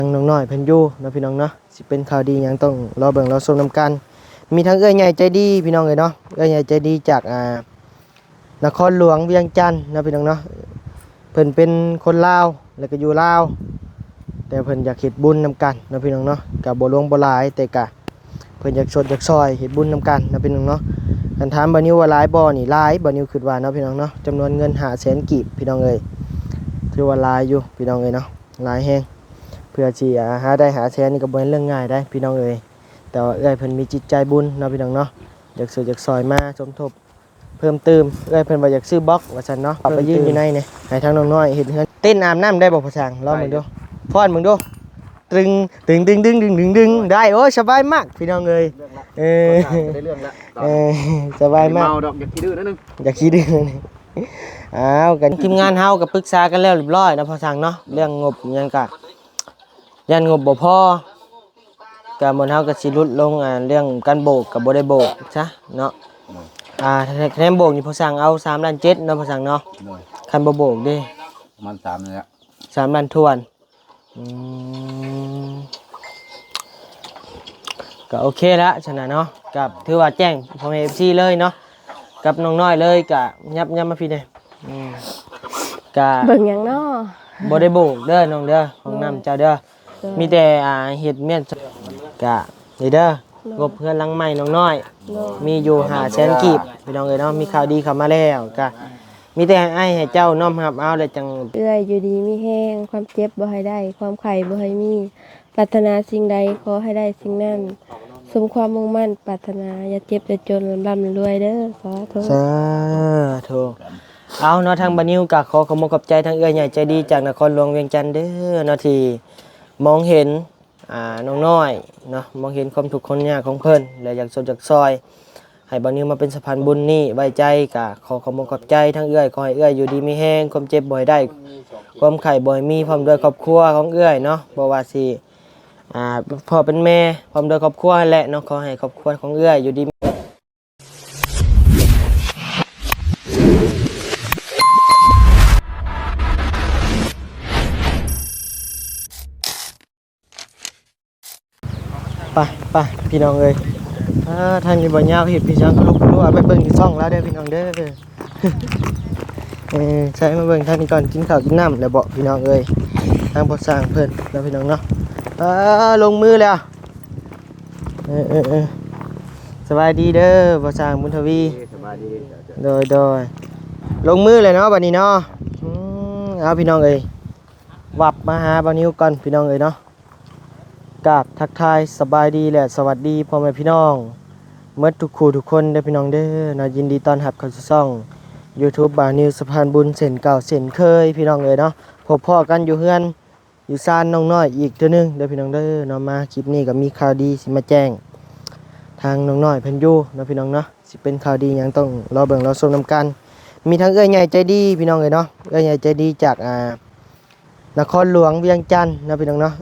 ທາງນ້ອງນ້ອຍເພິ່ນຢູ່ເນາະ ພີ່ນ້ອງເນາະ ຊິເປັນຂ່າວດີຫຍັງຕ້ອງລໍເບິ່ງລໍຊົມນຳກັນ. ມີທັງເອື້ອຍໃຫຍ່ໃຈດີ ພີ່ນ້ອງເອີຍເນາະ ເອື້ອຍໃຫຍ່ໃຈດີຈາກ ອ່າ ນະຄອນຫຼວງວຽງຈັນເນາະ ພີ່ນ້ອງເນາະ. ເພິ່ນເປັນຄົນລາວ ແລ້ວກໍຢູ່ລາວ ແຕ່ເພິ່ນຢາກເຮັດບຸນນຳກັນເນາະ ພີ່ນ້ອງເນາະ. ກໍບໍ່ຫຼວງບໍ່ຫຼາຍ ແຕ່ກະເພິ່ນຢາກຊົດຢາກຊ່ອຍເຮັດບຸນນຳກັນເນາະ ພີ່ນ້ອງເນາະ. ຄັນຖາມບ່າວນິວວ່າຫຼາຍບໍ່ນີ້ ຫຼາຍ ບ່າວນິວຄິດວ່າເນາະ ພີ່ນ້ອງເນາະ. ຈຳນວນເງິນຫ້າແສນກີບ ພີ່ນ້ອງເອີຍ ຖືວ່າຫຼາຍຢູ່ ພີ່ນ້ອງເອີຍເນາະ ຫຼາຍແຮງ. ເພື່ອຊິ ອ່າ ຫາໄດ້ຫ້າແສນນີ້ກໍບໍ່ແມ່ນເລື່ອງງ່າຍໃດ໋ ພີ່ນ້ອງເອີຍ. ແຕ່ວ່າເອື້ອຍເພິ່ນມີຈິດໃຈບຸນເນາະ ພີ່ນ້ອງເນາະ ຢາກຊ່ວຍຢາກຊ່ອຍມາສົມທົບ ເພີ່ມຕື່ມ. ເອື້ອຍເພິ່ນວ່າຢາກຊື້ບລັອກວ່າຊັ້ນເນາະ ເອົາໄປຢືນຢູ່ໃນນີ້ ໃຫ້ທາງນ້ອງນ້ອຍເຮັດເຮືອນ. ເຕັ້ນອາບນ້ຳໄດ້ບໍ່ພໍ່ຊ່າງ? ລອງເບິ່ງດູ ຟ້ອນເບິ່ງດູ. ຕຶງ ຕຶງ ຕຶງ ຕຶງ ຕຶງ ຕຶງ ໄດ້. ໂອ້ຍ ສະບາຍມາກ ພີ່ນ້ອງເອີຍ. ເອີ ໄດ້ເລື່ອງແລ້ວ ເອີ ສະບາຍມາກ. ເມົາດອກ ຢາກຂີ້ດື້ໜ້ອຍໜຶ່ງ ຢາກຂີ້ດື້. ອ້າວ ກັນທີມງານເຮົາກໍປຶກສາກັນແລ້ວຮຽບຮ້ອຍເນາະ ພໍ່ຊ່າງເນາະ. ເລື່ອງງົບຫຍັງກະ ຢ້ານງົບບໍ່ພໍ ກະໝົດເຮົາກະຊິຫຼຸດລົງ ອ່າ ເລື່ອງການໂບກກະບໍ່ໄດ້ໂບກຊະເນາະ. ອືມ ອ່າ ຄະແນນໂບກນີ້ພໍ່ຊ່າງເອົາສາມລ້ານເຈັດເນາະ ພໍ່ຊ່າງເນາະ. ໂດຍ ຄັນບໍ່ໂບກເດ້ ປະມານສາມນີ້ແຫຼະ ສາມລ້ານຖ້ວນ. ອືມ ກະໂອເຄລະຊັ້ນນະເນາະ ກະຖືວ່າແຈ້ງພໍ່ແມ່ເອັຟຊີເລີຍເນາະ ກັບນ້ອງນ້ອຍເລີຍ. ກະຫຍັບ ຫຍັບມາພີ້ແດ່. ອືມ ກະເບິ່ງຫຍັງເນາະ ບໍ່ໄດ້ໂບກເດີນ້ອງເດີ ຫ້ອງນ້ຳເຈົ້າເດີ ໂດຍ ມີແຕ່ ອ່າ ເຮັດວຽກ ກະນີ້ເດີ ໂດຍ ງົບເຮືອນຫຼັງໃໝ່ນ້ອງນ້ອຍ ໂດຍ ມີຢູ່ຫ້າແສນກີບ ພີ່ນ້ອງເອີຍເນາະ. ມີຂ່າວດີເຂົ້າມາແລ້ວ ກະມີແຕ່ໃຫ້ອ້າຍ ໃຫ້ເຈົ້ານ້ອມຮັບເອົາ ແລ້ວຈັ່ງ ເອື້ອຍຢູ່ດີມີແຮງ ຄວາມເຈັບບໍ່ໃຫ້ໄດ້ ຄວາມໄຂ້ບໍ່ໃຫ້ມີ ປາດຖະໜາສິ່ງໃດຂໍໃຫ້ໄດ້ສິ່ງນັ້ນ ສົມຄວາມມຸ່ງໝັ້ນປາດຖະໜາ ຢ່າເຈັບຢ່າຈົນ ລ່ຳໆລວຍໆເດີ ສາທຸ ສາທຸ. ເອົາເນາະ ທາງບ່າວນິວກໍຂໍຂອບອົກຂອບໃຈທາງເອື້ອຍໃຫຍ່ໃຈດີຈາກນະຄອນຫຼວງວຽງຈັນເດີເນາະ ທີ່ມອງເຫັນ ອ່າ ນ້ອງນ້ອຍເນາະ ມອງເຫັນຄວາມທຸກຄວາມຍາກຂອງເພິ່ນ ແລະ ຢາກຊົດຢາກຊ່ອຍ ໃຫ້ບ່າວນິວມາເປັນສະພານບຸນນີ້ໄວ້ໃຈ. ກໍຂໍຂອບອົກຂອບໃຈທາງເອື້ອຍ ຂໍໃຫ້ເອື້ອຍຢູ່ດີມີແຮງ ຄວາມເຈັບບໍ່ໃຫ້ໄດ້ ຄວາມໄຂ້ບໍ່ໃຫ້ມີ ພ້ອມດ້ວຍຄອບຄົວຂອງເອື້ອຍເນາະ ບໍ່ວ່າຊິ ອ່າ ເປັນພໍ່ເປັນແມ່ ພ້ອມດ້ວຍຄອບຄົວຫັ້ນແຫຼະເນາະ. ຂໍໃຫ້ຄອບຄົວຂອງເອື້ອຍຢູ່ດີ ໄປ ໄປ ພີ່ນ້ອງເອີຍ. ອ່າ ທາງນີ້ບໍ່ຍາວເຮັດພິສັງກະລຸກກະລຸ ເອົາໄປເບິ່ງທີ່ຊ່ອງລາວເດີພີ່ນ້ອງເດີ. ເອີ ໃສ່ມາເບິ່ງທາງນີ້ກ່ອນ ກິນເຂົ້າກິນນ້ຳແລ້ວເບາະພີ່ນ້ອງເອີຍ ທາງພໍ່ຊ່າງເພິ່ນເນາະ ພີ່ນ້ອງເນາະ. ເອີ ລົງມືແລ້ວ ເອີ ເອີ ເອີ ສະບາຍດີເດີພໍ່ຊ່າງບຸນທະວີ. ສະບາຍດີ. ໂດຍ ໂດຍ ລົງມືແລ້ວເນາະ ບັດນີ້ເນາະ. ອືມ ເອົາ ພີ່ນ້ອງເອີຍ ວັບມາຫາບ່າວນິວກ່ອນ ພີ່ນ້ອງເອີຍເນາະ. ກາບທັກທາຍສະບາຍດີ ແລະ ສະຫວັດດີພໍ່ແມ່ພີ່ນ້ອງໝົດທຸກຄູ່ທຸກຄົນເດີພີ່ນ້ອງເດີເນາະ. ຍິນດີຕ້ອນຮັບເຂົ້າສູ່ຊ່ອງຢູທູບບ່າວນິວສະພານບຸນເຊັ່ນເກົ່າເຊັ່ນເຄີຍ ພີ່ນ້ອງເອີຍເນາະ. ພົບພໍ້ກັນຢູ່ເຮືອນຢູ່ຊານນ້ອງນ້ອຍອີກເທື່ອໜຶ່ງເດີພີ່ນ້ອງເດີເນາະ. ມາຄລິບນີ້ກໍມີຂ່າວດີຊິມາແຈ້ງທາງນ້ອງນ້ອຍເພິ່ນຢູ່ເນາະ ພີ່ນ້ອງເນາະ. ຊິເປັນຂ່າວດີຫຍັງຕ້ອງລໍເບິ່ງລໍຊົມນຳກັນ. ມີທັງເອື້ອຍໃຫຍ່ໃຈດີ ພີ່ນ້ອງເອີຍເນາະ ເອື້ອຍໃຫຍ່ໃຈດີຈາກ ອ່າ ນະຄອນຫຼວງວຽງຈັນເນາະ ພີ່ນ້ອງເນາະ.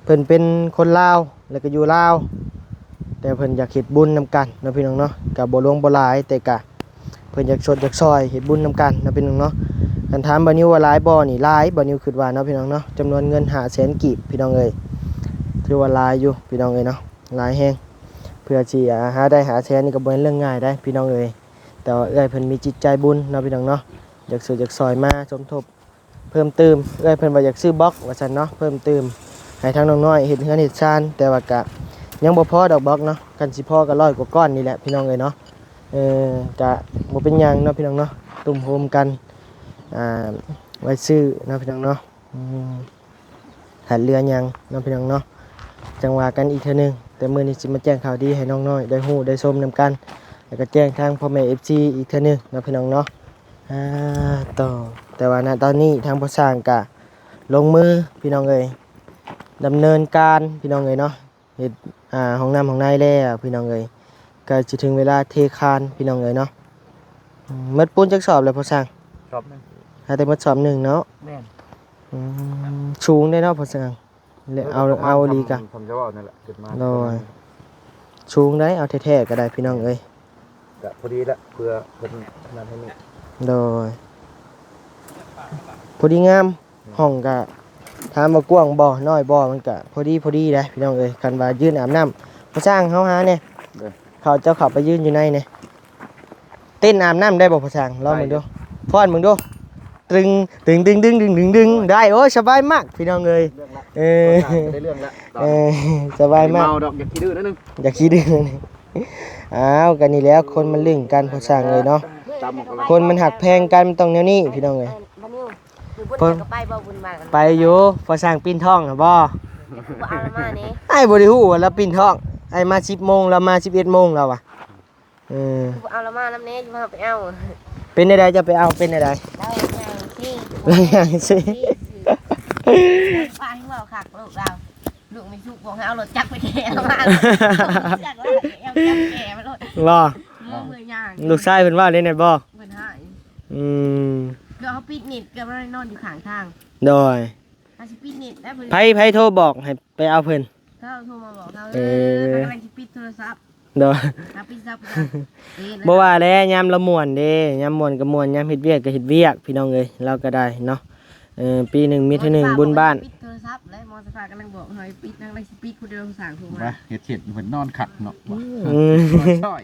ເພິ່ນເປັນຄົນລາວ ແລ້ວກໍຢູ່ລາວ ແຕ່ເພິ່ນຢາກເຮັດບຸນນຳກັນເນາະ ພີ່ນ້ອງເນາະ. ກໍບໍ່ຫຼວງບໍ່ຫຼາຍ ແຕ່ກະເພິ່ນຢາກຊົດຢາກຊ່ອຍເຮັດບຸນນຳກັນເນາະ ພີ່ນ້ອງເນາະ. ຄັນຖາມບ່າວນິວວ່າຫຼາຍບໍ່ນີ້ ຫຼາຍ ບ່າວນິວຄິດວ່າເນາະ ພີ່ນ້ອງເນາະ. ຈຳນວນເງິນຫ້າແສນກີບ ພີ່ນ້ອງເອີຍ ຖືວ່າຫຼາຍຢູ່ ພີ່ນ້ອງເອີຍເນາະ ຫຼາຍແຮງ. ເພື່ອຊິຫາໄດ້ຫ້າແສນນີ້ກໍບໍ່ແມ່ນເລື່ອງງ່າຍໃດ໋ ພີ່ນ້ອງເອີຍ. ແຕ່ວ່າເອື້ອຍເພິ່ນມີຈິດໃຈບຸນເນາະ ພີ່ນ້ອງເນາະ ຢາກຊ່ວຍຢາກຊ່ອຍມາສົມທົບ ເພີ່ມຕື່ມ. ເອື້ອຍເພິ່ນວ່າຢາກຊື້ບລັອກວ່າຊັ້ນເນາະ ເພີ່ມຕື່ມ ໃຫ້ທາງນ້ອງນ້ອຍເຮັດເຮືອນເຮັດຊານ. ແຕ່ວ່າກະຍັງບໍ່ພໍດອກບລັອກເນາະ ຄັນຊິພໍກໍຮ້ອຍກວ່າກ້ອນນີ້ແຫຼະ ພີ່ນ້ອງເອີຍເນາະ. ເອີ ກະບໍ່ເປັນຫຍັງເນາະ ພີ່ນ້ອງເນາະ ຕຸ້ມໂຮມກັນ ອ່າ ໄວ້ຊື້ເນາະ ພີ່ນ້ອງເນາະ. ອືມ ຂາດເຫຼືອຫຍັງເນາະ ພີ່ນ້ອງເນາະ ຈັ່ງວ່າກັນອີກເທື່ອໜຶ່ງ. ແຕ່ມື້ນີ້ຊິມາແຈ້ງຂ່າວດີໃຫ້ນ້ອງນ້ອຍໄດ້ຮູ້ໄດ້ຊົມນຳກັນ ແລ້ວກໍແຈ້ງທາງພໍ່ແມ່ເອັຟຊີອີກເທື່ອໜຶ່ງເນາະ ພີ່ນ້ອງເນາະ. ອ່າ ຕໍ່ ແຕ່ວ່ານະຕອນນີ້ທາງພໍ່ຊ່າງກະລົງມື ພີ່ນ້ອງເອີຍ ດຳເນີນການ ພີ່ນ້ອງເອີຍເນາະ. ເຮັດ ອ່າ ຫ້ອງນ້ຳຫ້ອງໃນແລ້ວ ພີ່ນ້ອງເອີຍ ໃກ້ຊິເຖິງເວລາເທຄານ ພີ່ນ້ອງເອີຍເນາະ. ອືມ ໝົດປູນຈັກສອບແລ້ວພໍ່ຊ່າງ? ສອບໜຶ່ງ ຫາແຕ່ໝົດສອບໜຶ່ງເນາະ. ແມ່ນ. ອືມ ສູງເດ້ເນາະພໍ່ຊ່າງ ແລ້ວເອົາ ເອົາອີ່ຫຼີກະ ໂດຍ ສູງໄດ໋ ເອົາແທ້ໆກໍໄດ້ ພີ່ນ້ອງເອີຍ. ກະພໍດີລະ ເພື່ອເພິ່ນນັ້ນໃຫ້ນີ້ ໂດຍ ພໍດີງາມ. ຫ້ອງກະ ຖາມວ່າກວ້າງບໍ່ ນ້ອຍບໍ່ ມັນກະພໍດີ ພໍດີໄດ໋ພີ່ນ້ອງເອີຍ. ຄັນວ່າຢືນອາບນ້ຳ ພໍ່ຊ່າງເຮົາຫາແດ່ ເອີ ເຂົາເຈົ້າເຂົ້າໄປຢືນຢູ່ໃນແດ່. ເຕັ້ນອາບນ້ຳໄດ້ບໍ່ພໍ່ຊ່າງ? ລອງເບິ່ງດູ ໄດ້ຢູ່ ຟ້ອນເບິ່ງດູ ຕຶງ ຕຶງ ຕຶງ ຕຶງ ຕຶງ ຕຶງ ໄດ້. ໂອ້ຍ ສະບາຍມາກພີ່ນ້ອງເອີຍ ເລື່ອງລະ ເອີ ໄດ້ເລື່ອງລະ ເອີ ສະບາຍມາກ. ເມົາດອກ ຢາກຂີ້ດື້ໜ້ອຍໜຶ່ງ ຢາກຂີ້ດື້ໜ້ອຍໜຶ່ງ. ອ້າວ ກໍນີ້ແຫຼະ ຄົນມັນລຶ້ງກັນພໍ່ຊ່າງເອີຍເນາະ ຄົນມັນຮັກແພງກັນ ມັນຕ້ອງແນວນີ້ພີ່ນ້ອງເອີຍ. ເພິ່ນ ເພິ່ນກໍໄປບໍ່ ບຸນບ້ານ ໄປຢູ່. ພໍ່ຊ່າງປິ່ນທ້ອງນະບໍ່? ບໍ່ເອົາລາວມານີ້ ອ້າຍບໍ່ໄດ້ຮູ້ວ່າລາວປິ່ນທ້ອງ. ອ້າຍມາສິບໂມງ ລາວມາສິບເອັດໂມງ ລາວວ່າ ເອີ ຄືບໍ່ເອົາລາວມານຳແດ່ ຊິພາໄປເອົາ. ເປັນແນວໃດ ຈະໄປເອົາ ເປັນແນວໃດ? ລາວຍ່າງຊີ້ ລາວຍ່າງຊີ້ ຟັງເວົ້າຄັກລູກລາວ. ລູກແມ່ສຸກບອກໃຫ້ເອົາລົດຈັກໄປແກ່ລາວມາ ຈັກລະ ເອົາຈັກແກ່ມາໂລດ ບໍ່? ເມື່ອຍຍ່າງ ລູກຊາຍເພິ່ນເວົ້າໄດ້ແນວບໍ່? ເພິ່ນໃຫ້ ອືມ ເກືອບເຮົາປິດນິດ ເກືອບເຮົາໄດ້ນອນຢູ່ຂ້າງທາງ. ໂດຍ ເຮົາຊິປິດນິດແລ້ວເພິ່ນ ໃຜ ໃຜໂທບອກໃຫ້ໄປເອົາເພິ່ນ? ເຂົາໂທມາບອກເຮົາ ເອີ ເອີ ເຂົາກຳລັງຊິປິດໂທລະສັບ. ໂດຍ ເຮົາປິດຊັບ ເອີ ບໍ່ວ່າແຫຼະ ຍາມລາວມ່ວນເດ້ ຍາມມ່ວນກໍມ່ວນ ຍາມເຮັດວຽກກໍເຮັດວຽກ ພີ່ນ້ອງເອີຍ ລາວກໍໄດ້ເນາະ. ເອີ ປີໜຶ່ງມີເທື່ອໜຶ່ງບຸນບ້ານ. ປິດໂທລະສັບແລ້ວ ໝໍສະພາກຳລັງບອກໃຫ້ປິດ ນາງໄດ້ຊິປິດຜູ້ດຽວສາມໂທມາ ເຮັດ ເຮັດເພິ່ນນອນຄັກເນາະ ອືມ ນອນຊ່ອຍ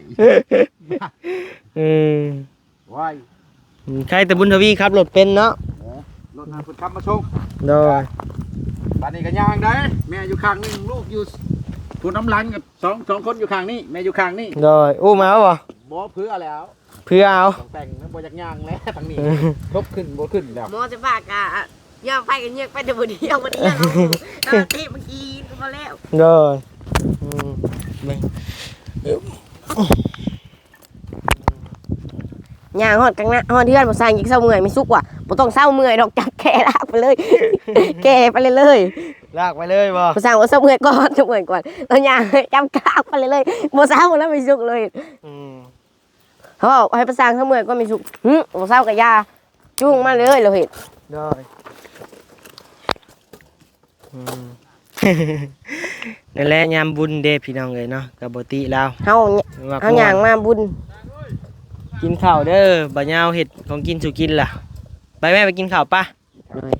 ອືມ ໄວ ອືມ ໃຄ່ແຕ່ບຸນທະວີຂັບລົດເປັນເນາະ ເອີ ລົດນະເພິ່ນຂັບມາສົ່ງ. ໂດຍ ບາດນີ້ກໍຍ່າງໄດ້ ແມ່ຢູ່ຂ້າງໜຶ່ງ ລູກຢູ່ຜູ້ນຳຫຼັງ ກັບສອງ ສອງຄົນຢູ່ຂ້າງນີ້ ແມ່ຢູ່ຂ້າງນີ້. ໂດຍ ອຸ້ມເອົາບໍ່? ບໍ່ ເພື່ອແລ້ວ ເພື່ອເອົາ ແຕ່ງບໍ່ຢາກຍ່າງແລ້ວທາງນີ້ ທົບຂຶ້ນບໍ່ຂຶ້ນແລ້ວ. ໝໍຈະພາກະຍອມໄປກໍເຍືອກໄປ ແຕ່ບໍ່ໄດ້ເອົາ ບໍ່ໄດ້ເອົາ ເຕະເມື່ອກີ້ກໍບໍ່ແລ້ວ. ໂດຍ ອືມ ຍ່າງຮອດກາງນະ ຮອດເຮືອນ ບໍ່ສ້າງ ຢາກເຊົາເມື່ອຍ ແມ່ສຸກວ່າ ບໍ່ຕ້ອງເຊົາເມື່ອຍດອກ ຈັກແກ່ລາກໄປເລີຍ ແກ່ໄປເລີຍ ລາກໄປເລີຍບໍ່? ບໍ່ສ້າງວ່າເຊົາເມື່ອຍກ່ອນ ເຊົາເມື່ອຍກ່ອນ ແລ້ວຍ່າງຈັບລາກໄປເລີຍ ບໍ່ເຊົາແລ້ວແມ່ສຸກເລີຍ. ອືມ ເຮົາເວົ້າໃຫ້ປະຊ່າງເຮົາເມື່ອຍກໍແມ່ສຸກ ຫຶ ບໍ່ເຊົາກໍຢ່າ ຈູງມາເລີຍ ລາວເຮັດ. ໂດຍ ອືມ ນັ້ນແຫຼະ ຍາມບຸນເດ້ພີ່ນ້ອງເອີຍເນາະ ກໍບໍ່ຕິລາວ ເຮົາ ເຮົາຍ່າງມາບຸນ. ກິນເຂົ້າເດີ ບ່າວຍາວເຮັດຂອງກິນສູ່ກິນລະ ໄປແມ່ ໄປກິນເຂົ້າປະ. ໂດຍ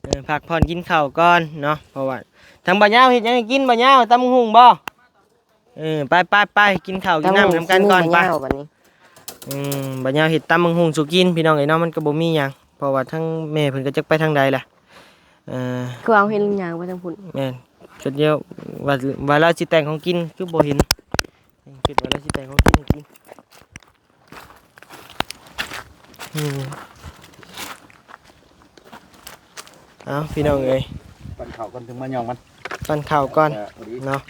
ເອີ ພັກຜ່ອນກິນເຂົ້າກ່ອນເນາະ ເພາະວ່າທາງບ່າວຍາວເຮັດຫຍັງໃຫ້ກິນ ບ່າວຍາວ? ຕຳບັກຫຸ່ງບໍ່? ເອີ ໄປໆໆ ກິນເຂົ້າກິນນ້ຳນຳກັນກ່ອນ ຕຳບັກຫຸ່ງ ໄປ ບໍ່ຍາວບັດນີ້. ອືມ ບ່າວຍາວເຮັດຕຳບັກຫຸ່ງສູ່ກິນພີ່ນ້ອງເອີຍເນາະ ມັນກໍບໍ່ມີຫຍັງ ເພາະວ່າທາງແມ່ເພິ່ນກໍຈັກໄປທາງໃດລະ. ເອີ ຄືເອົາເຫັນຍ່າງໄປທາງພຸ້ນ. ແມ່ນ ຈົດດຽວວ່າ ວ່າລາວຊິແຕ່ງຂອງກິນ ຄືບໍ່ເຫັນ ຄິດວ່າລາວຊິແຕ່ງຂອງກິນໃຫ້ກິນ. ອືມ ເອົາ ພີ່ນ້ອງເອີຍ ປັ້ນເຂົ້າກ່ອນ ຈຶ່ງມາຍ່ອງມັນ ປັ້ນເຂົ້າກ່ອນ ເອີ ພໍດີເນາະ.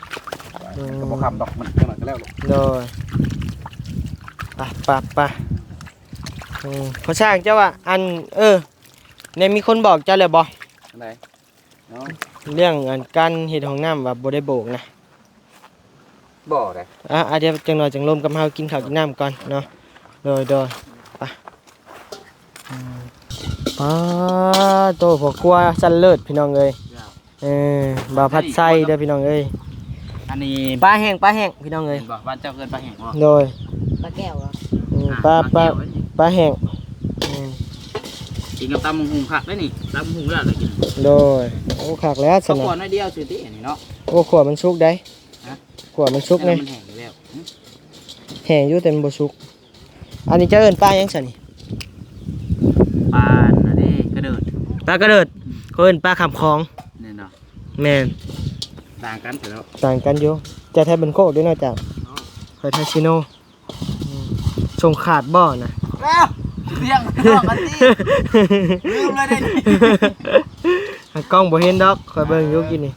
ອືມ ກໍບໍ່ຄ່ຳດອກ ມັນຈັ່ງນັ້ນກໍແລ້ວ. ໂດຍ ໄປໆໆ. ອືມ ພໍ່ຊ່າງ ເຈົ້າວ່າ ອັນ ເອີ ແນວມີຄົນບອກເຈົ້າແລ້ວບໍ່? ອັນໃດ? ເນາະ ເລື່ອງອັນການເຮັດຫ້ອງນ້ຳວ່າບໍ່ໄດ້ໂບກນະ. ບໍ່ໄດ້ ອ່າ ອ່າ ດຽວຈັກໜ້ອຍຈັ່ງລົມກັບເຮົາ ກິນເຂົ້າກິນນ້ຳກ່ອນເນາະ. ໂດຍ ໂດຍ ໄປ. ອືມ ປາໂຕ ພໍ່ຄົວຊັ້ນເລີດພີ່ນ້ອງເອີຍ. ເອີ ບ່າວພັດໄຊເດີພີ່ນ້ອງເອີຍ. ອັນນີ້ປາແຫ້ງ ປາແຫ້ງພີ່ນ້ອງເອີຍ. ເຫັນບໍ່ ບ້ານເຈົ້າເອີ້ນປາແຫ້ງບໍ່? ໂດຍ ປາແກ້ວເຫາະ. ອືມ ອ່າ ປາ ປາແກ້ວ ປາແຫ້ງ. ອືມ ກິນກັບຕຳບັກຫຸ່ງຄັກເດ້ນີ້ ຕຳບັກຫຸ່ງແລ້ວລະກິນ. ໂດຍ ໂອ້ ຄັກແລ້ວຊັ້ນນະ ເຂົາຂົ້ວໜ້ອຍດຽວຊື່ຕິອັນນີ້ເນາະ. ໂອ້ ຂົ້ວມັນສຸກໄດ໋. ຮະ? ຂົ້ວມັນສຸກໄງ ແລ້ວມັນແຫ້ງຢູ່ແລ້ວ. ຫຶ? ແຫ້ງຢູ່ແຕ່ມັນບໍ່ສຸກ. ອັນນີ້ເຈົ້າເອີ້ນປາຫຍັງຊັ້ນນີ້? ປາອັນນັ້ນເດ້ ກະເດີດ. ປາກະເດີດ. ອືມ ເຂົາເອີ້ນປາຂ້າມຂອງ. ແມ່ນບໍ່? ແມ່ນ ຕ່າງກັນແທ້ເນາະ. ຕ່າງກັນຢູ່. ເຈົ້າໄທບ້ານໂຄກເດ້ເນາະ ເຈົ້າ. ເອົ້າ ຂ້ອຍໄທຊີໂນ. ອືມ ສົ່ງຂາດບໍ່ນະ? ແລ້ວ ລຽງນ້ອງກັນຕິ ລືມເລີຍເດ້ນີ້. ກ້ອງບໍ່ເຫັນດອກ ຂ້ອຍເບິ່ງຢູ່ກີ້ນີ້.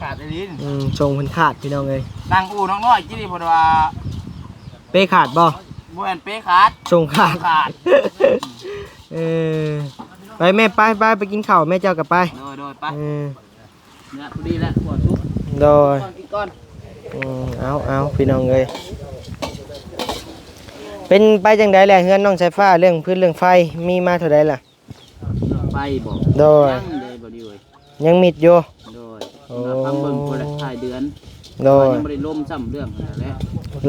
ຂາດອີ່ຫຼີ. ອືມ ສົ່ງເພິ່ນຂາດພີ່ນ້ອງເອີຍ. ນັ່ງອູ່ນ້ອງນ້ອຍກີ້ນີ້ເພິ່ນວ່າ ເປ້ຂາດບໍ່? ບໍ່ແມ່ນເປ້ຂາດ ສົ່ງຂາດ ສົ່ງຂາດ. ເອີ ໄປແມ່ ໄປ ໄປ ໄປກິນເຂົ້າແມ່ ເຈົ້າກໍໄປ. ໂດຍ ໂດຍ ໄປ. ເອີ ເນຍ ພໍດີແລ້ວ ຂົວສຸກ. ໂດຍ ກິນກ່ອນ ກິນກ່ອນ. ອືມ ເອົາ ເອົາ ພີ່ນ້ອງເອີຍ ເປັນໄປຈັ່ງໃດແຫຼະ ເຮືອນນ້ອງສາຍຟ້າ ເລື່ອງພື້ນເລື່ອງໄຟ ມີມາເທົ່າໃດລະ? ໄຟບໍ່? ໂດຍ ຍັງເດ້ບໍ່ດີເວີຍ ຍັງມິດຢູ່. ໂດຍ ໂອ້ ເພິ່ນວ່າຟັງເບິ່ງພຸ້ນແຫຼະ ທ້າຍເດືອນ. ໂດຍ ຍັງບໍ່ໄດ້ລົມຊ້ຳເລື່ອງນັ້ນແຫຼະ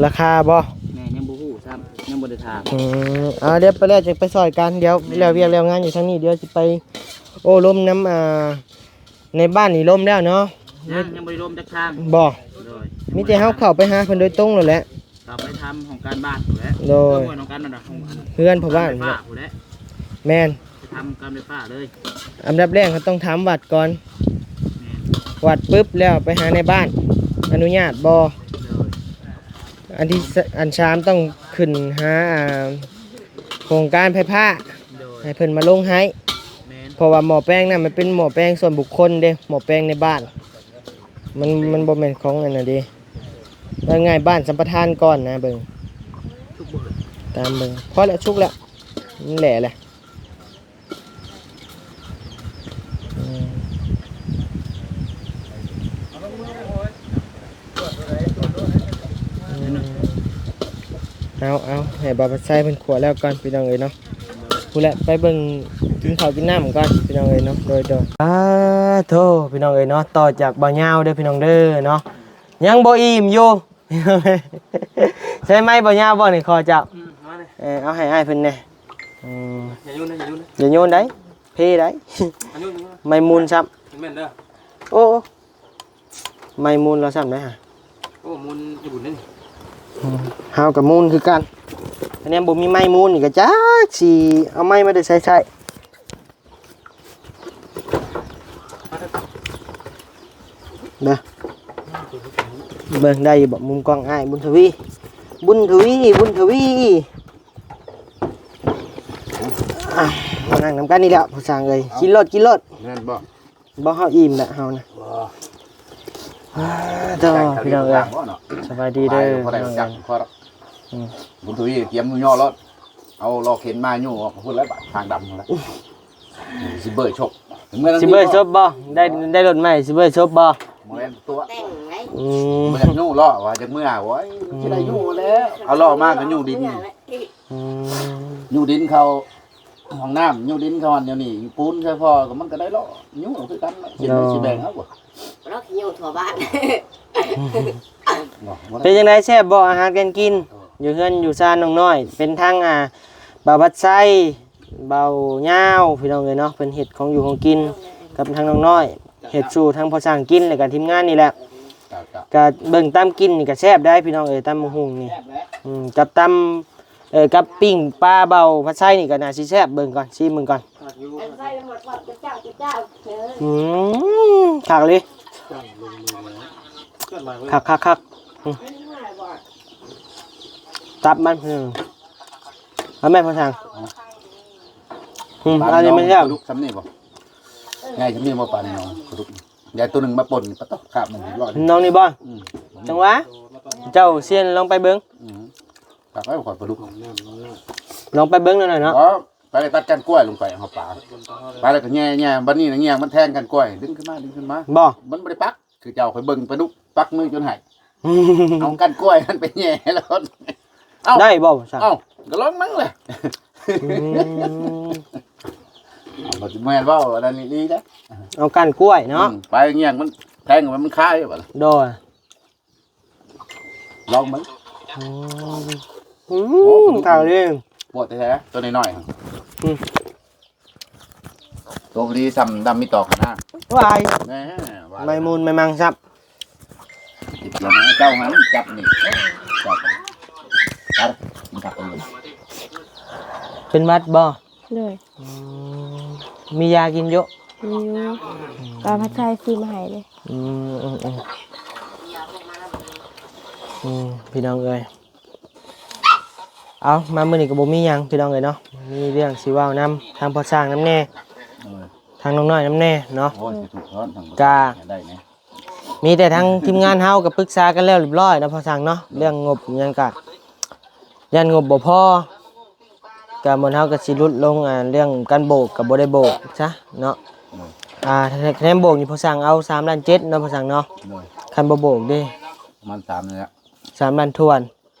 ລາຄາບໍ່? ແມ່ນ ຍັງບໍ່ຮູ້ຊ້ຳ ຍັງບໍ່ໄດ້ຖາມ. ອືມ ເອົາ ດຽວໄປແລ້ວຈັ່ງໄປຊ່ອຍກັນ ດຽວ ແມ່ນ ແລ້ວວຽກແລ້ວງານຢູ່ທາງນີ້ ດຽວຊິໄປໂອ້ລົມນຳ ອ່າ ໃນບ້ານນີ້ລົມແລ້ວເນາະ? ຍັງ ຍັງບໍ່ໄດ້ລົມຈັກທາງ. ບໍ່? ໂດຍ. ມີແຕ່ເຮົາເຂົ້າໄປຫາເພິ່ນໂດຍຕົງໂລດແຫຼະ. ເຂົ້າໄປທຳຫ້ອງການບ້ານພຸ້ນແຫຼະ. ໂດຍ. ເຮືອນຂອງການນັ້ນນະ ເຮືອນເຂົາບ້ານພຸ້ນແຫຼະ. ແມ່ນ. ໄປທຳການໄຟຟ້າເລີຍ. ອັນດັບແລກເຮົາຕ້ອງຖາມວັດກ່ອນ. ແມ່ນ. ວັດປຶບແລ້ວໄປຫາໃນບ້ານ ອະນຸຍາດບໍ່? ໂດຍ. ອັນທີ່ສ- ອັນສາມຕ້ອງຂຶ້ນຫາ ອ່າ ໂຄງການໄຟຟ້າ ໂດຍ ໃຫ້ເພິ່ນມາລົງໃຫ້. ແມ່ນ. ເພາະວ່າໝໍ້ແປງນັ້ນມັນເປັນໝໍ້ແປງສ່ວນບຸກຄົນເດ້ ໝໍ້ແປງໃນບ້ານ ມັນ ມັນບໍ່ແມ່ນຂອງອັນນັ້ນເດ້. ວ່າງ່າຍ ບ້ານສຳປະທານກ່ອນນະ ເບິ່ງ ສຸກບໍ່? ຕາມເບິ່ງ ພໍແລ້ວ ສຸກແລ້ວ ມັນແຫຼະແຫຼະ. ອືມ ອືມ ເອົາ ເອົາ ໃຫ້ບ່າວພັດໄຊເພິ່ນຂົ້ວແລ້ວກ່ອນ ພີ່ນ້ອງເອີຍເນາະ. ພຸ້ນແຫຼະ ໄປເບິ່ງ ກິນເຂົ້າກິນນ້ຳກ່ອນ ພີ່ນ້ອງເອີຍເນາະ. ໂດຍ ໂດຍ. ອາໂທ ພີ່ນ້ອງເອີຍເນາະ ຕໍ່ຈາກບ່າວຍາວເດີ ພີ່ນ້ອງເດີເນາະ ຍັງບໍ່ອີ່ມຢູ່. ໃຊ້ໄມ້ບໍ່ຍາວບໍ່ນີ້ ຂໍເຈົ້າ? ອືມ ມາເລີຍ. ເອີ ເອົາໃຫ້ອ້າຍເພິ່ນແດ່. ອືມ ຢ່າໂຍນນະ ຢ່າໂຍນນະ ຢ່າໂຍນໄດ໋ ເພໄດ໋. ໄມ້ມູນຊ້ຳ ແມ່ນເດີ. ໂອ້ ໄມ້ມູນລາວຊ້ຳໄດ໋ຫະ. ໂອ້ ມູນຢູ່ບຸນເດ້. ອືມ ເຮົາກໍມູນຄືກັນ. ອັນນີ້ບໍ່ມີໄມ້ມູນນີ້ ກໍຈັກຊິເອົາໄມ້ມາແຕ່ໃສໃຊ້. ເບິ່ງໄດ້ຢູ່ບໍ່ ມຸມກ້ອງອ້າຍ ບຸນທະວີ ບຸນທະວີ ບຸນທະວີ. ອ່ະ ມານັ່ງນຳກັນນີ້ແຫຼະ ພໍ່ຊ່າງເອີຍ. ເອົ້າ ກິນໂລດ ກິນໂລດ. ແມ່ນບໍ່? ບໍ່ ເຮົາອີ່ມແຫຼະເຮົານະ. ບໍ່ ອາ ເດີ ພີ່ນ້ອງເອີຍ ສະບາຍດີເດີ ພີ່ນ້ອງເອີຍ. ອືມ ບຸນທະວີກຽມຢູ່ຍໍລົດ ເອົາລໍ້ເຂັນມາຢູ່ອອກພຸ້ນແຫຼະ ທາງດຳພຸ້ນແຫຼະ. ຊິເບີໂຊບ ຊິເບີໂຊບບໍ່? ໄດ້ ໄດ້ລົດໃໝ່ ຊິເບີໂຊບບໍ່? ບໍ່ແມ່ນຕົວະ ອືມ ບໍ່ຢາກຍູ້ລໍ້ ວ່າຈາກເມື່ອ ໂອ້ຍ ອືມ ຊິໄດ້ຍູ້ແລ້ວ ເອົາລໍ້ມາກໍຍູ້ດິນ. ອືມ ຍູ້ດິນເຂົ້າຫ້ອງນ້ຳ ຍູ້ດິນເຂົ້າຫັ້ນຢູ່ນີ້ ປູນໃສ່ພໍກໍມັນກໍໄດ້ລໍ້ ຍູ້ຄືກັນ. ໂດຍ ຊິແບ່ງເອົາບໍ່? ເນາະ ຂີ້ຍູ້ທົ່ວບ້ານ. ບໍ່ ບໍ່ໄດ້. ເປັນຈັ່ງໃດ ແຊບບໍ່ ອາຫານການກິນ? ເອີ ຢູ່ເຮືອນຢູ່ຊານນ້ອງນ້ອຍ ເປັນທັງ ອ່າ ບ່າວພັດໄຊ ບ່າວຍາວ ພີ່ນ້ອງເອີຍເນາະ ເພິ່ນເຮັດຂອງຢູ່ຂອງກິນກັບທາງນ້ອງນ້ອຍ ເຮັດສູ່ທາງພໍ່ຊ່າງກິນ ແລ້ວກໍທີມງານນີ້ແຫຼະ. ກໍເບິ່ງຕຳກິນນີ້ກໍແຊບໄດ໋ ພີ່ນ້ອງເອີຍ ຕຳບັກຫຸ່ງນີ້. ອືມ ກັບຕຳ ເອີ ກັບປີ້ງປາເບົາພັດໄຊນີ້ກໍໜ້າຊິແຊບ ເບິ່ງກ່ອນ ຊີມເບິ່ງກ່ອນ. ອືມ ຄັກອີ່ຫຼີ ຄັກໆໆ. ອືມ ຕັບມັນ ອືມ ເອົາແມ່ນພໍ່ຊ່າງ. ອືມ ເອົານີ້ມັນແຊບ ປານ້ອງປາດຸກຊ່ຳນີ້ບໍ່? ໃຫຍ່ຊ່ຳນີ້ບໍ່ ປານ້ອງປາດຸກ? ຢາຍໂຕໜຶ່ງມາປົ່ນ ປະຕອກຄາບມັນຮຽບຮ້ອຍ. ນ້ອງນີ້ບໍ່? ອືມ ຈັ່ງຫວະ ເຈົ້າຊຽນລອງໄປເບິ່ງ. ອືມ ປາໄປຂອດປາດຸກ ລອງໄປເບິ່ງໜ້ອຍເນາະ. ບໍ່ ໄປຕັດກ້ານກ້ວຍລົງໄປ ເອົາປາ ປາແລ້ວກໍແຍ່ໆ ບັດນີ້ນະແງ່ມັນແທງກ້ານກ້ວຍ ດຶງຂຶ້ນມາ ດຶງຂຶ້ນມາ. ບໍ່ ມັນບໍ່ໄດ້ປັກ ຄືເຈົ້າ ຂ້ອຍເບິ່ງປາດຸກປັກມືຈົນໃຫ້ ເອົາກ້ານກ້ວຍຫັ້ນໄປແຍ່ໂລດ. ເອົ້າ ໄດ້ບໍ່? ເອົ້າ ກໍລອງເບິ່ງແຫຼະ. ອືມ ເອົາ ບໍ່ແມ່ນເວົ້າອັນນັ້ນອີ່ຫຼີເດ້ ເອົາກ້ານກ້ວຍເນາະ. ອືມ ໄປແງ່ມັນແທງ ມັນຄາຍ. ໂດຍ ລອງເບິ່ງ. ອືມ ອືມ ໂອ້ ຂາວເດ້ ປວດແທ້ໆ ຕົວນ້ອຍໆ. ອືມ ຕົວພໍດີຊ່ຳດຳມີຕອກຫັ້ນນະ. ວາຍ ແນ່ ວ່າ ໄມ້ມູນໄມ້ມັງຊ້ຳ. ຕິດລະເຈົ້າຫັ້ນຈັບນີ້ ຈັບ ຕັດກິນຜັກເລີຍ. ເປັນຫວັດບໍ່? ໂດຍ. ອືມ ມີຢາກິນຢູ່? ມີຢູ່ ອືມ ກໍພັດໄຊຊື້ມາໃຫ້ເດ້. ອືມ ອືມ ອືມ ອືມ ພີ່ນ້ອງເອີຍ ເອົາ ມາມື້ນີ້ກໍບໍ່ມີຫຍັງ ພີ່ນ້ອງເອີຍເນາະ ມີເລື່ອງຊິເວົ້ານຳທາງພໍ່ຊ່າງນຳແດ່ ໂດຍ ທາງນ້ອງນ້ອຍນຳແດ່ເນາະ. ໂອ້ຍ ຊິທຸກຮ້ອນທາງ ກະ ໄດ້ແດ່. ມີແຕ່ທາງທີມງານເຮົາກໍປຶກສາກັນແລ້ວຮຽບຮ້ອຍເນາະ ພໍ່ຊ່າງເນາະ ເລື່ອງງົບຫຍັງກະ ຢ້ານງົບບໍ່ພໍ ກະໝູ່ເຮົາກໍຊິຫຼຸດລົງ ອ່າ ເລື່ອງການໂບກກໍບໍ່ໄດ້ໂບກຊະເນາະ. ອືມ ອ່າ ຄະແນນໂບກນີ້ພໍ່ຊ່າງເອົາສາມລ້ານເຈັດເນາະ ພໍ່ຊ່າງເນາະ. ໂດຍ ຄັນບໍ່ໂບກເດ້ ປະມານສາມນີ້ແຫຼະ ສາມລ້ານຖ້ວນ.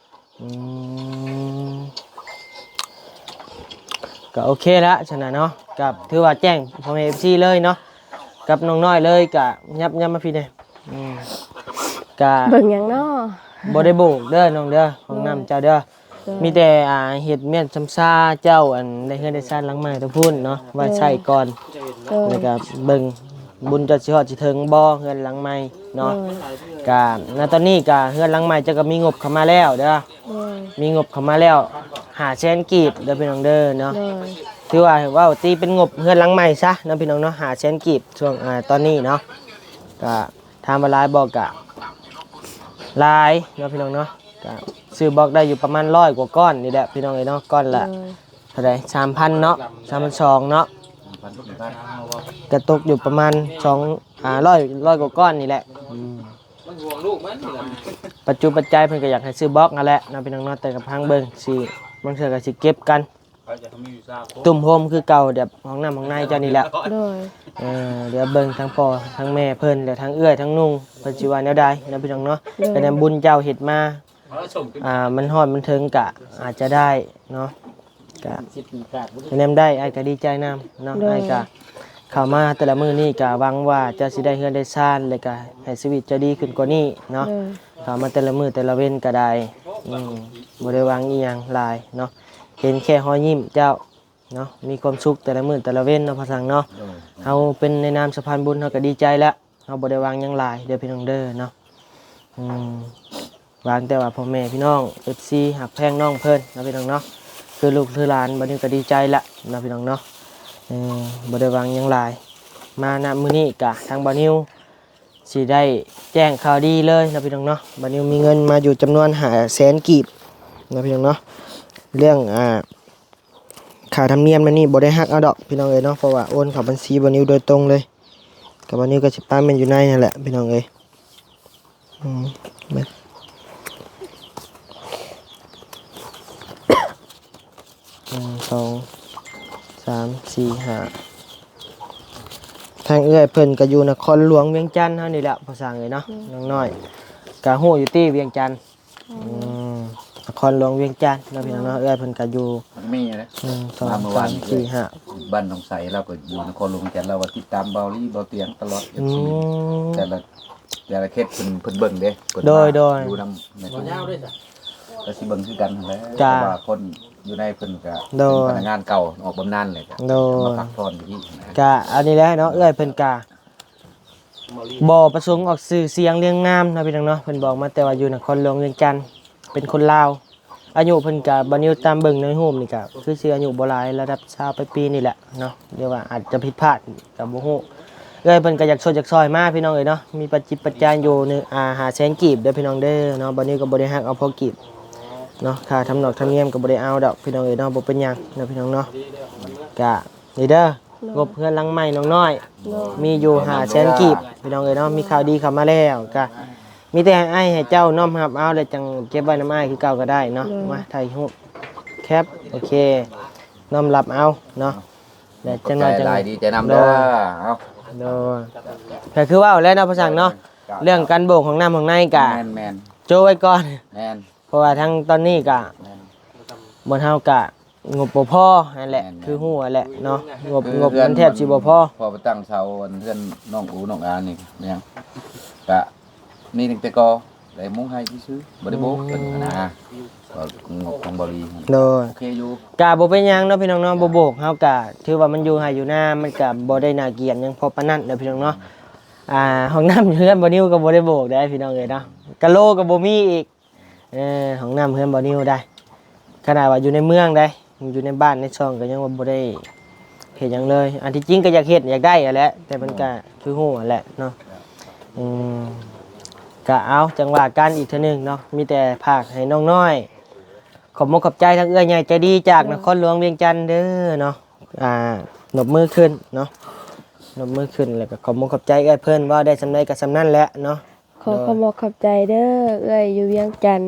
ອືມ ກໍໂອເຄລະຊັ້ນນະເນາະ ກໍຖືວ່າແຈ້ງພໍ່ແມ່ເອັຟຊີເລີຍເນາະ ກັບນ້ອງນ້ອຍເລີຍ ກໍຫຍັບ ຫຍັບມາພີ້ແດ່. ອືມ ກະເບິ່ງຫຍັງເນາະ ບໍ່ໄດ້ໂບກເດີນ້ອງເດີ ຫ້ອງນ້ຳເຈົ້າເດີ. ໂດຍ ມີແຕ່ ອ່າ ເຮັດວຽກຊຳຊາເຈົ້າ ອັນ ໄດ້ເຮືອນໄດ້ຊານຫຼັງໃໝ່ຕົງພຸ້ນເນາະ ໄວ້ໃຊ້ກ່ອນ. ໂດຍ ແລ້ວກະເບິ່ງ ບຸນເຈົ້າຊິຮອດຊິເຖິງບໍ່ ເຮືອນຫຼັງໃໝ່ເນາະ. ໂດຍ ກະ ນະຕອນນີ້ກະເຮືອນຫຼັງໃໝ່ເຈົ້າກໍມີງົບເຂົ້າມາແລ້ວເດີ້. ໂດຍ ມີງົບເຂົ້າມາແລ້ວຫ້າແສນກີບເດີ້ ພີ່ນ້ອງເດີ້ເນາະ. ໂດຍ ຖືວ່າເວົ້າຕີເປັນງົບເຮືອນຫຼັງໃໝ່ຊະເນາະ ພີ່ນ້ອງເນາະ ຫ້າແສນກີບ ຊ່ວງ ອ່າ ຕອນນີ້ເນາະ. ກະ ຖາມວ່າຫຼາຍບໍ່ ກະຫຼາຍເນາະ ພີ່ນ້ອງເນາະ. ກະຊື້ບລັອກໄດ້ຢູ່ປະມານຮ້ອຍກວ່າກ້ອນນີ້ແຫຼະ ພີ່ນ້ອງເອີຍເນາະ. ກ້ອນລະ ໂດຍ ເທົ່າໃດ ສາມພັນເນາະ ສາມພັນສອງເນາະ. ກະຕົກຢູ່ປະມານສອງ ອ່າ ຮ້ອຍ ຮ້ອຍກວ່າກ້ອນນີ້ແຫຼະ. ອືມ ມັນຫ່ວງລູກມັນນີ້ແຫຼະ. ປັດຈຸປັດໄຈເພິ່ນກໍຢາກໃຫ້ຊື້ບລັອກຫັ້ນແຫຼະເນາະ ພີ່ນ້ອງເນາະ. ແຕ່ກໍຟັງເບິ່ງ ຊິ ບາງເທື່ອກໍຊິເກັບກັນ ຕຸ້ມໂຮມຄືເກົ່າ ແບບຫ້ອງນ້ຳຫ້ອງໃນເຈົ້ານີ້ແຫຼະ. ໂດຍ ເອີ ດຽວເບິ່ງທາງພໍ່ທາງແມ່ເພິ່ນ ແລະ ທາງເອື້ອຍທາງນຸ່ງ ເພິ່ນຊິວ່າແນວໃດເນາະ ພີ່ນ້ອງເນາະ. ໂດຍ ກະແນມບຸນເຈົ້າເຮັດມາ ອ່າ ມັນຮອດມັນເຖິງກະອາດຈະໄດ້ເນາະ. ກະ ກະແນມໄດ້ ອ້າຍກະດີໃຈນຳເນາະ. ໂດຍ ອ້າຍກະເຂົ້າມາແຕ່ລະມື້ນີ້ກະຫວັງວ່າເຈົ້າຊິໄດ້ເຮືອນໄດ້ຊານ ແລະ ກະໃຫ້ຊີວິດເຈົ້າດີຂຶ້ນກວ່ານີ້ເນາະ. ໂດຍ ເຂົ້າມາແຕ່ລະມື້ແຕ່ລະເວັນກໍໄດ້ ອືມ ບໍ່ໄດ້ຫວັງອີ່ຫຍັງຫຼາຍເນາະ. ເຫັນແຄ່ຮອຍຍິ້ມເຈົ້າເນາະ ມີຄວາມສຸກແຕ່ລະມື້ແຕ່ລະເວັນເນາະ ພໍ່ສັງເນາະ. ໂດຍ ເຮົາເປັນໃນນາມສະພານບຸນ ເຮົາກໍດີໃຈແລ້ວ ເຮົາບໍ່ໄດ້ຫວັງຫຍັງຫຼາຍເດີ້ ພີ່ນ້ອງເດີ້ເນາະ. ອືມ ຫວັງແຕ່ວ່າພໍ່ແມ່ພີ່ນ້ອງ ເອັຟຊີ ຮັກແພງນ້ອງເພິ່ນເນາະ ພີ່ນ້ອງເນາະ. ຄືລູກຄືຫຼານ ບາດນີ້ກໍດີໃຈລະເນາະ ພີ່ນ້ອງເນາະ. ເອີ ບໍ່ໄດ້ຫວັງຫຍັງຫຼາຍ ມານະມື້ນີ້ກະທາງບ່າວນິວຊິໄດ້ແຈ້ງຂ່າວດີເລີຍເນາະ ພີ່ນ້ອງເນາະ. ບ່າວນິວມີເງິນມາຢູ່ຈຳນວນຫ້າແສນກີບເນາະ ພີ່ນ້ອງເນາະ. ເລື່ອງ ອ່າ ຄ່າທຳນຽມອັນນີ້ບໍ່ໄດ້ຫັກເອົາດອກ ພີ່ນ້ອງເອີຍເນາະ ເພາະວ່າໂອນເຂົ້າບັນຊີບ່າວນິວໂດຍຕົງເລີຍ. ກັບບ່າວນິວກໍຊິປະແມ່ນຢູ່ໃນຫັ້ນແຫຼະ ພີ່ນ້ອງເອີຍ. ອືມ ເບິ່ງ ໜຶ່ງ ສອງ ສາມ ສີ່ ຫ້າ ທາງເອື້ອຍເພິ່ນກໍຢູ່ນະຄອນຫຼວງວຽງຈັນເຮົານີ້ແຫຼະ ພໍ່ສັງເອີຍເນາະ. ອືມ ນ້ອງນ້ອຍກໍຮູ້ຢູ່ຕິ ວຽງຈັນ. ອືມ ອືມ ນະຄອນຫຼວງວຽງຈັນເນາະ ພີ່ນ້ອງເນາະ. ເອື້ອຍເພິ່ນກໍຢູ່ ມັນມີເດ້ ໜຶ່ງ ສອງ ສາມ ສີ່ ຫ້າ ບ້ານໜອງໄຊ ລາວກໍຢູ່ນະຄອນຫຼວງວຽງຈັນ ລາວວ່າຕິດຕາມບ່າວລີ ບ່າວຕຽງຕະຫຼອດ. ອືມ ເອັຟຊີ ແຕ່ລະ ແຕ່ລະເຂດເພິ່ນ ເພິ່ນເບິ່ງເດ້ ເພິ່ນ ໂດຍ ມາ ໂດຍ ຢູ່ນຳ ບໍ່ຍາວເດ້ ກໍຊິເບິ່ງຄືກັນຫັ້ນແຫຼະ. ກະ ເພາະວ່າຄົນຢູ່ໃນເພິ່ນກໍ ໂດຍ ເປັນພະນັກງານເກົ່າ ອອກບຳນານແລ້ວ ໂດຍ ກໍມາພັກຜ່ອນຢູ່ນີ້ນະ. ກະອັນນີ້ແຫຼະເນາະ ເອື້ອຍເພິ່ນກະ ບໍ່ປະສົງອອກຊື່ສຽງລຽງນາມເນາະ ພີ່ນ້ອງເນາະ. ເພິ່ນບອກມາແຕ່ວ່າຢູ່ນະຄອນຫຼວງວຽງຈັນ ເປັນຄົນລາວ. ອາຍຸເພິ່ນກະ ບ່າວນິວຕາມເບິ່ງໃນຮູບນີ້ກະ ຄືຊິອາຍຸບໍ່ຫຼາຍ ລະດັບຊາວປາຍປີນີ້ແຫຼະເນາະ ຫຼືວ່າອາດຈະຜິດພາດກະບໍ່ຮູ້. ເອື້ອຍເພິ່ນກະຢາກຊົດຢາກຊ່ອຍມາ ພີ່ນ້ອງເອີຍເນາະ. ມີປັດຈິດປັດຈາຍຢູ່ ອ່າ ຫ້າແສນກີບເດີ ພີ່ນ້ອງເດີເນາະ. ບ່າວນິວກະບໍ່ໄດ້ຫັກເອົາພໍກີບເນາະ ຄ່າທຳນອກທຳນຽມກະບໍ່ໄດ້ເອົາດອກ ພີ່ນ້ອງເອີຍເນາະ. ບໍ່ເປັນຫຍັງເນາະ ພີ່ນ້ອງເນາະ. ກະນີ້ເດີ ໂດຍ ງົບເຮືອນຫຼັງໃໝ່ນ້ອງນ້ອຍ ໂດຍ ມີຢູ່ຫ້າແສນກີບ ພີ່ນ້ອງເອີຍເນາະ. ມີຂ່າວດີເຂົ້າມາແລ້ວ ກະມີແຕ່ໃຫ້ອ້າຍໃຫ້ເຈົ້ານ້ອມຮັບເອົາ ແລ້ວຈັ່ງເກັບໄວ້ນຳອ້າຍຄືເກົ່າກໍໄດ້ເນາະ. ໂດຍ ມາຖ່າຍຮູບແຄບ ໂອເຄ ນ້ອມຮັບເອົາເນາະ. ແລ້ວຈັ່ງໜ້ອຍຈັ່ງ ຂອບໃຈຫຼາຍ ດີໃຈນຳເດີ. ໂດຍ ເອົາ ໂດຍ ກະຄືເວົ້າແລ້ວເນາະ ພໍ່ສັງເນາະ ເລື່ອງການໂບກຫ້ອງນ້ຳຫ້ອງໃນກະ ແມ່ນໆ ໂຈະໄວ້ກ່ອນ ແມ່ນ ເພາະວ່າທັງຕອນນີ້ກະ ແມ່ນ ບ່ອນເຮົາກະງົບບໍ່ພໍຫັ້ນແຫຼະ ແມ່ນໆ ຄືຮູ້ຫັ້ນແຫຼະເນາະ. ງົບ ງົບມັນແທບຊິບໍ່ພໍ ພໍໄປຕັ້ງເສົາອັນເຮືອນນ້ອງອູນ້ອງອານີ້ແມ່ນ ກະມີຕັ້ງແຕ່ກໍໄດ້ມຸງໃຫ້ຊື່ໆ ບໍ່ໄດ້ໂບກ ອືມ ເພິ່ນນະ ກໍງົບຂອງບ່າວລີ. ໂດຍ ໂອເຄຢູ່ ກະບໍ່ເປັນຫຍັງເນາະ ພີ່ນ້ອງເນາະ. ບໍ່ໂບກເຮົາກະຖືວ່າມັນຢູ່ໄຮ່ຢູ່ນາ ມັນກະບໍ່ໄດ້ໜ້າກຽດຫຍັງພໍປານນັ້ນເດີ ພີ່ນ້ອງເນາະ. ອ່າ ຫ້ອງນ້ຳຢູ່ເຮືອນບ່າວນິວກໍບໍ່ໄດ້ໂບກເດ້ ພີ່ນ້ອງເອີຍເນາະ. ກະໂຫຼກໍບໍ່ມີອີກ ເອີ ຫ້ອງນ້ຳເຮືອນບ່າວນິວໄດ໋ ຂະໜາດວ່າຢູ່ໃນເມືອງໄດ໋ ຢູ່ໃນບ້ານໃນຊ່ອງກໍຍັງວ່າບໍ່ໄດ້ເຮັດຫຍັງເລີຍ. ອັນທີ່ຈິງກໍຢາກເຮັດ ຢາກໄດ້ຫັ້ນແຫຼະ ແຕ່ມັນກະຄືຮູ້ຫັ້ນແຫຼະເນາະ. ອືມ ກະເອົາ ຈັ່ງວ່າກັນອີກເທື່ອໜຶ່ງເນາະ. ມີແຕ່ຝາກໃຫ້ນ້ອງນ້ອຍ ຂອບມົກຂອບໃຈທາງເອື້ອຍໃຫຍ່ໃຈດີຈາກນະຄອນຫຼວງວຽງຈັນເດີເນາະ. ອ່າ ນົບມືຂຶ້ນເນາະ ນົບມືຂຶ້ນ ແລ້ວກໍຂອບມົກຂອບໃຈເອື້ອຍເພິ່ນ ເວົ້າໄດ້ສ່ຳໃດກໍສ່ຳນັ້ນແຫຼະເນາະ. ຂໍຂອບມົກຂອບໃຈເດີ ເອື້ອຍຢູ່ວຽງຈັນ.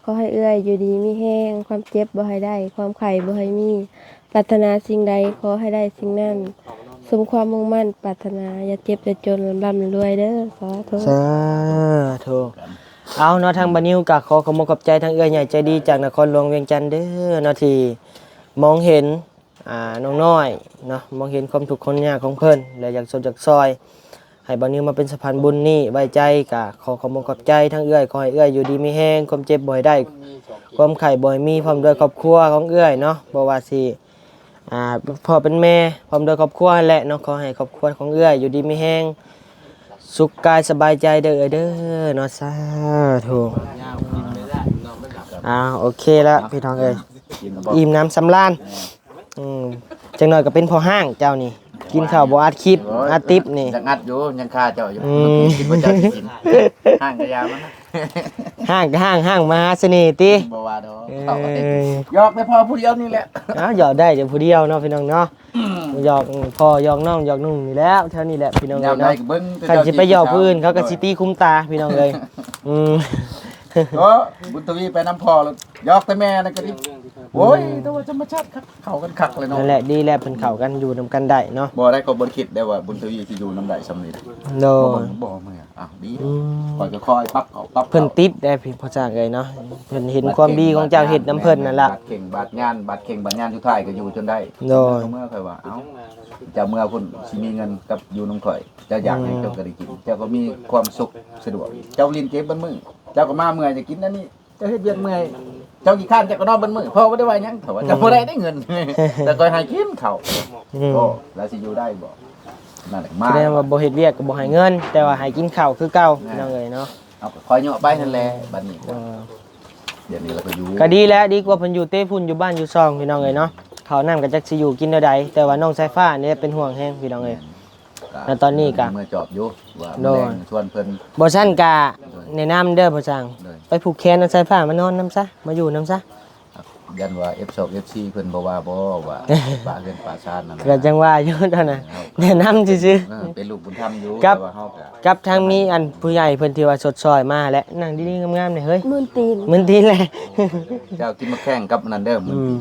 ຂໍໃຫ້ເອື້ອຍຢູ່ດີມີແຮງ ຄວາມເຈັບບໍ່ໃຫ້ໄດ້ ຄວາມໄຂ້ບໍ່ໃຫ້ມີ ປາດຖະໜາສິ່ງໃດຂໍໃຫ້ໄດ້ສິ່ງນັ້ນ ສົມຄວາມມຸ່ງໝັ້ນປາດຖະໜາ ຢ່າເຈັບຢ່າຈົນ ລ່ຳໆລວຍໆເດີ. ສາທຸ ສາທຸ. ເອົາເນາະ ທາງບ່າວນິວກໍຂໍຂອບມົກຂອບໃຈທາງເອື້ອຍໃຫຍ່ໃຈດີຈາກນະຄອນຫຼວງວຽງຈັນເດີເນາະ ທີ່ມອງເຫັນ ອ່າ ນ້ອງນ້ອຍເນາະ ມອງເຫັນຄວາມທຸກຄວາມຍາກຂອງເພິ່ນ ແລະ ຢາກຊົດຢາກຊ່ອຍ ໃຫ້ບ່າວນິວມາເປັນສະພານບຸນນີ້ ໄວ້ໃຈກະຂໍຂອບມົກຂອບໃຈທາງເອື້ອຍ. ຂໍໃຫ້ເອື້ອຍຢູ່ດີມີແຮງ ຄວາມເຈັບບໍ່ໃຫ້ໄດ້ ຄວາມໄຂ້ບໍ່ໃຫ້ມີ ພ້ອມດ້ວຍຄອບຄົວຂອງເອື້ອຍເນາະ. ບໍ່ວ່າຊິ ອ່າ ພໍ່ເປັນແມ່ ພ້ອມດ້ວຍຄອບຄົວຫັ້ນແຫຼະເນາະ. ຂໍໃຫ້ຄອບຄົວຂອງເອື້ອຍຢູ່ດີມີແຮງ ສຸກກາຍສະບາຍໃຈເດີເອື້ອຍເດີເນາະ. ສາທຸ. ອ້າວ ໂອເຄລະພີ່ນ້ອງເອີຍ ອີ່ມໜຳສຳລານ. ອືມ ຈັກໜ້ອຍກໍເປັນພໍ່ຮ້າງເຈົ້ານີ້ ກິນເຂົ້າບໍ່ອັດຄລິບ ໂອ້ຍ ອັດຕິບນີ້ ຍັງອັດຢູ່ ຍັງຄາເຈົ້າຢູ່. ອືມ ກິນບໍ່ເຈົ້າຊິກິນ ຮ້າງກະຢ່າມັນນະ ຮ້າງກະຮ້າງ ຮ້າງມະຫາສະເໜ່ຕິ ບໍ່ວ່າດອກ. ເອີ ເຂົ້າກໍເຕັມ ຫຍອກແຕ່ພໍ່ຜູ້ດຽວນີ້ແຫຼະ. ອ້າວ ຫຍອກໄດ້ແຕ່ຜູ້ດຽວເນາະ ພີ່ນ້ອງເນາະ. ອືມ ຫຍອກພໍ່ ຫຍອກນ້ອງ ຫຍອກນຸ່ງນີ້ແຫຼະ ແຖວນີ້ແຫຼະ ພີ່ນ້ອງເອີຍເນາະ. ຄັນຊິໄປຫຍອກຜູ້ອື່ນ ເຂົາກໍຊິຕີຄຸມຕາ ພີ່ນ້ອງເອີຍ. ອືມ ໂອ້ ບຸນທະວີໄປນຳພໍ່ ຫຍອກແຕ່ແມ່ນັ້ນກໍດີ. ໂອ້ຍ ແຕ່ວ່າທຳມະຊາດຄັກ ເຂົ້າກັນຄັກເລີຍເນາະ. ນັ້ນແຫຼະ ດີແລ້ວ ເພິ່ນເຂົ້າກັນ ຢູ່ນຳກັນໄດ້ເນາະ. ບໍ່ໄດ້ ກໍບໍ່ໄດ້ຄິດໄດ້ວ່າບຸນທະວີຊິຢູ່ນຳໄດ້ຊ່ຳນີ້. ໂດຍ ບໍ່ ບໍ່ເມື່ອຍ. ອ້າວ ດີ ອືມ ຂ້ອຍກໍຄອຍປັບເຂົ້າປັບ ເພິ່ນຕິດໄດ້ ພໍ່ຊ່າງເອີຍເນາະ. ເພິ່ນເຫັນຄວາມດີຂອງເຈົ້າເຮັດນຳເພິ່ນນັ້ນລະ ບາດເຄັ່ງບາດຍານ ບາດເຄັ່ງບາດຍານ ສຸດທ້າຍກໍຢູ່ຈົນໄດ້. ໂດຍ ເມື່ອ ຂ້ອຍວ່າ ເອົ້າ ເຈົ້າເມື່ອພຸ້ນຊິມີເງິນກັບຢູ່ນຳຂ້ອຍ ເຈົ້າຢາກຫຍັງ ອືມ ເຈົ້າກໍໄດ້ກິນ ເຈົ້າກໍມີຄວາມສຸກສະດວກ. ເຈົ້າຫຼິ້ນເກມເບິດມື້ ເຈົ້າກໍມາເມື່ອຍຢາກກິນອັນນີ້ ເຈົ້າເຮັດວຽກເມື່ອຍ ເຈົ້າຂີ້ຄ້ານ ເຈົ້າກໍນອນເບິດມື້ ພໍ່ບໍ່ໄດ້ວ່າຫຍັງ ຖ້າວ່າເຈົ້າ ອືມ ບໍ່ໄດ້ໄດ້ເງິນ ແຕ່ຂ້ອຍໃຫ້ກິນເຂົ້າ. ອືມ ໂອ້ ແລ້ວຊິຢູ່ໄດ້ບໍ່? ນັ້ນແຫຼະ ມາ ສະແດງວ່າບໍ່ເຮັດວຽກກໍບໍ່ໃຫ້ເງິນ ແຕ່ວ່າໃຫ້ກິນເຂົ້າຄືເກົ່າ ແມ່ນ ພີ່ນ້ອງເອີຍເນາະ. ເອົາ ກໍຄອຍຍົວະໄປຫັ້ນແຫຼະ ບັດນີ້ ເອີ ດຽວນີ້ລະກໍຢູ່ ກໍດີແລ້ວ ດີກວ່າເພິ່ນຢູ່ເຕະຝຸ່ນຢູ່ບ້ານຢູ່ຊ່ອງ ພີ່ນ້ອງເອີຍເນາະ. ເຂົ້ານ້ຳກໍຈັກຊິຢູ່ກິນແນວໃດ ແຕ່ວ່ານ້ອງສາຍຟ້ານີ້ເປັນຫ່ວງແຮງ ພີ່ນ້ອງເອີຍ. ແມ່ນ ແລ້ວຕອນນີ້ກໍ ເມືອຈອບຢູ່ວ່າ ໂດຍ ແລງຊວນເພິ່ນ ບໍ່ຊັ້ນກະ ໂດຍ ແນະນຳເດີພໍ່ຊ່າງ ໂດຍ ໄປຜູກແຂນເອົາສາຍຟ້າມານອນນຳຊະ ມາຢູ່ນຳຊະ. ຢ້ານວ່າເອັຟສອງ ເອັຟຊີ ເພິ່ນບໍ່ວ່າບໍ່ວ່າ ປະເຮືອນປະຊານນັ້ນນະ ກໍຈັ່ງວ່າຢູ່ຕອນນັ້ນ ເອີ ແນະນຳຊື່ໆ ເອີ ເປັນລູກບຸນທຳຢູ່ ກັບ ແຕ່ວ່າເຮົາກໍ ກັບທາງມີອັນຜູ້ໃຫຍ່ເພິ່ນທີ່ວ່າຊົດຊ່ອຍມາແຫຼະ. ນັ່ງດີໆງາມໆແດ່ເຮີ້ຍ ມື່ນຕີນ ມື່ນຕີນແຫຼະ. ເຈົ້າກິນໝາກແຂ້ງກັບອັນນັ້ນເດີ ອືມ ມື້ກີ້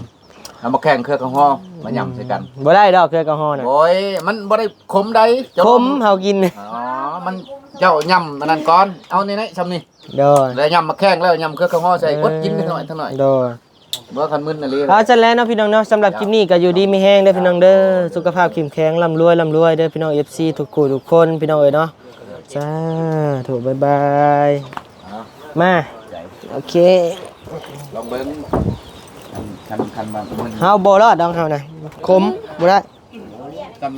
ເອົາໝາກແຂ້ງເຄືອກະຮໍມາຫຍ້ຳໃສ່ກັນ. ອືມ ບໍ່ໄດ້ດອກເຄືອກະຮໍນະ. ໂອ້ຍ ມັນບໍ່ໄດ້ຂົມໃດ ເຈົ້າ ຂົມ ເຮົາກິນ ອໍ ມັນ ເຈົ້າຫຍ້ຳອັນນັ້ນກ່ອນ ເອົານີ້ໆຊ່ຳນີ້ ໂດຍ ແລ້ວຫຍ້ຳໝາກແຂ້ງ ແລ້ວຫຍ້ຳເຄືອກະຮໍໃສ່ ໂອ້ຍ ອົດກິນເລັກນ້ອຍເທົ່ານັ້ນ. ໂດຍ ບໍ່ຄັນມຶນອີ່ຫຼີ. ເອົາຊັ້ນແຫຼະເນາະ ພີ່ນ້ອງເນາະ. ສຳລັບຄລິບນີ້ກໍຢູ່ດີມີແຮງເດີພີ່ນ້ອງເດີ ສຸຂະພາບເຂັ້ມແຂງ ລ່ຳລວຍ ລ່ຳລວຍເດີພີ່ນ້ອງ ເອັຟຊີ ທຸກຜູ້ທຸກຄົນ ພີ່ນ້ອງເອີຍເນາະ. ສາທຸ ບາຍບາຍ. ເອົາ ມາ ໂອເຄ ລອງເບິ່ງ ຄັນ ຄັນ ຄັນວ່າມື້ນີ້ ເຮົາບໍ່ລອດດອກເຮົານະ ຂົມ ບໍ່ໄດ້.